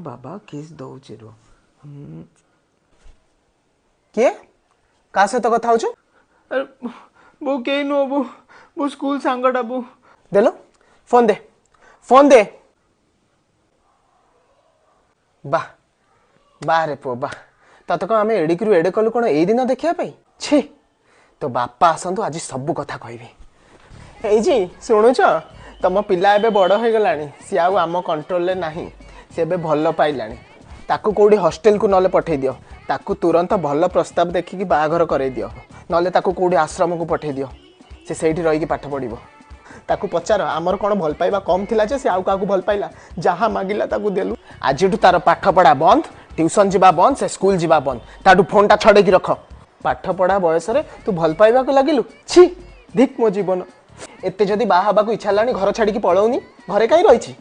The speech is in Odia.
ବାବା, କିସ୍ ଦଉଛି ରୁହ। କିଏ? କାହା ସହିତ କଥା ହଉଛୁ? ଆରେ ବୋଉ, କେହି ନୁହଁ ବୋଉ, ମୋ ସ୍କୁଲ ସାଙ୍ଗଟା ବୋଉ। ଦେଲ ଫୋନ ଦେ, ଫୋନ ଦେ। ବାহ ବାଃ ରେ ପୁଅ ବାଃ, ତତେ କ'ଣ ଆମେ ଏଡ଼ିକିରୁ ଏଡ଼େ କଲୁ କ'ଣ ଏଇ ଦିନ ଦେଖିବା ପାଇଁ? ଛି, ତୋ ବାପା ଆସନ୍ତୁ, ଆଜି ସବୁ କଥା କହିବି। ହେଇଛି, ଶୁଣୁଛ? ତମ ପିଲା ଏବେ ବଡ଼ ହେଇଗଲାଣି, ସିଏ ଆଉ ଆମ କଣ୍ଟ୍ରୋଲରେ ନାହିଁ। ସେ ଏବେ ଭଲ ପାଇଲାଣି, ତାକୁ କେଉଁଠି ହଷ୍ଟେଲକୁ ନହେଲେ ପଠେଇ ଦିଅ। ତାକୁ ତୁରନ୍ତ ଭଲ ପ୍ରସ୍ତାବ ଦେଖିକି ବାହାଘର କରେଇ ଦିଅ, ନହେଲେ ତାକୁ କେଉଁଠି ଆଶ୍ରମକୁ ପଠେଇ ଦିଅ, ସେ ସେଇଠି ରହିକି ପାଠ ପଢ଼ିବ। ତାକୁ ପଚାର, ଆମର କ'ଣ ଭଲ ପାଇବା କମ୍ ଥିଲା ଯେ ସେ ଆଉ କାହାକୁ ଭଲ ପାଇଲା? ଯାହା ମାଗିଲା ତାକୁ ଦେଲୁ। ଆଜିଠୁ ତାର ପାଠ ପଢ଼ା ବନ୍ଦ, ଟ୍ୟୁସନ୍ ଯିବା ବନ୍ଦ, ସେ ସ୍କୁଲ ଯିବା ବନ୍ଦ। ତାଠୁ ଫୋନ୍ଟା ଛଡ଼େଇକି ରଖ। ପାଠ ପଢ଼ା ବୟସରେ ତୁ ଭଲ ପାଇବାକୁ ଲାଗିଲୁ? ଛି, ଧିକ୍ ମୋ ଜୀବନ। ଏତେ ଯଦି ବାହା ହେବାକୁ ଇଚ୍ଛା ହେଲାଣି, ଘର ଛାଡ଼ିକି ପଳଉନି? ଘରେ କାହିଁ ରହିଛି?